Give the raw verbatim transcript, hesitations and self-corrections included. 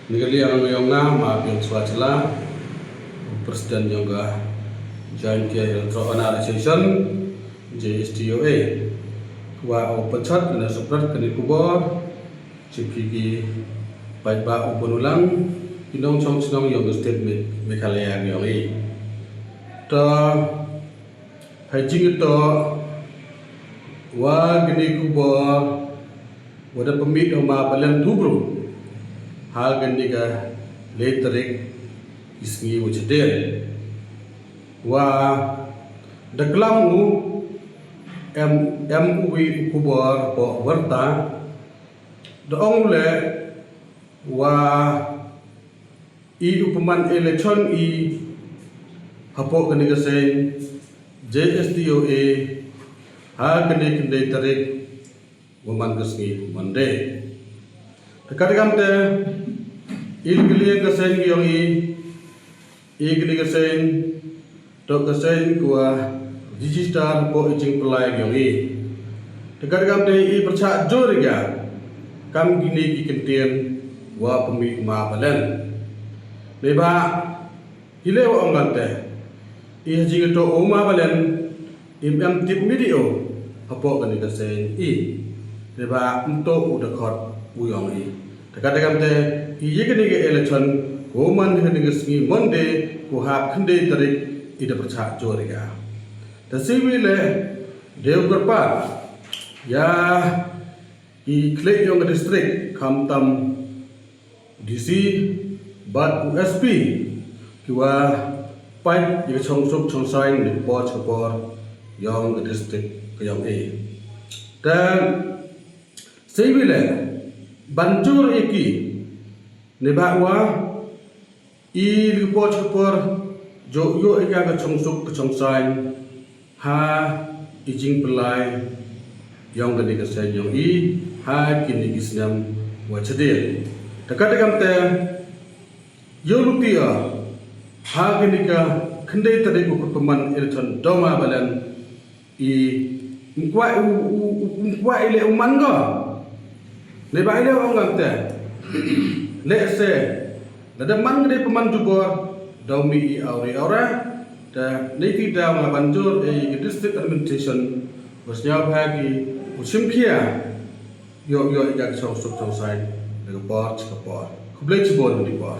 Ni ka liang yong nga, Ma Biong Swa Chla, President yong ka Jaintia Hills Tribal Honour Association, J H T O A. Wa u pachat na suprat kani khubor, chi phi ki paidbah u bun u lang, ki nongchong chnong yong ka state Me-, Meghalaya yong i. Ta, ha jingtoh wa kani khubor, wa da pynmih da u Ma Balen Thubru, ha kani ka le tarik i sngi wa chadien. Wa da klam u em, em u wi u khubor hapoh warta, da ong u le wa i u pynman election i hapoh kani ka seng J H T O A, ha kani ka le tarik wa man ka sngi Monday. Te katkam te, i le ka liang ka seng yong i, i kani ka seng, toh ka seng kawa register hapoh i jingpynlai yong i. Te katkam te i pyrchah jur i ka, kam kini ki kyntien wa pynmih Ma Balen. Neibhah, i le wa ong kante, i ha jingtoh u Ma Balen, im em tip mi di o, hapoh kani ka seng i. Neibhah ym toh u da khot u yong i. Te katkam te, i ya kani ka election, kawa man ha kani ka sngi Monday, kawa hap khyndai tarik, i da pyrchah jur i ka. Te siwi le, dei u kyrpad ya i khlieh yong ka district, khamtam D C, bad u S P, kiwa pait ya ka chongsuk chongsaiñ na ka por cha ka por yong ka district ka yong i. Te siwi le, ban jur ya ki, neibhah wa i le ka por cha ka por, yoh yoh i ka ka chongsuk ka chongsaiñ ha i jingpynlai yong kani ka seng yong i, ha kini ki snem wa chadien. Te katkam te, yoh luti ya, ha kani ka khyndai tarik u pynman election da u Ma Balen, i ym kwah u, u, u, ym kwah i le u man ko. Neibhah i le ong kante, lehse lada man ka dei pynman jubor, daw mih i awri awra. Te neiti daw nga ban jur ya ka district administration, wa sñiawbha ki u chimkhia, yoh yoh i ka chongsuk chongsaiñ na ka por cha ka por. Khublei chibun na ka por.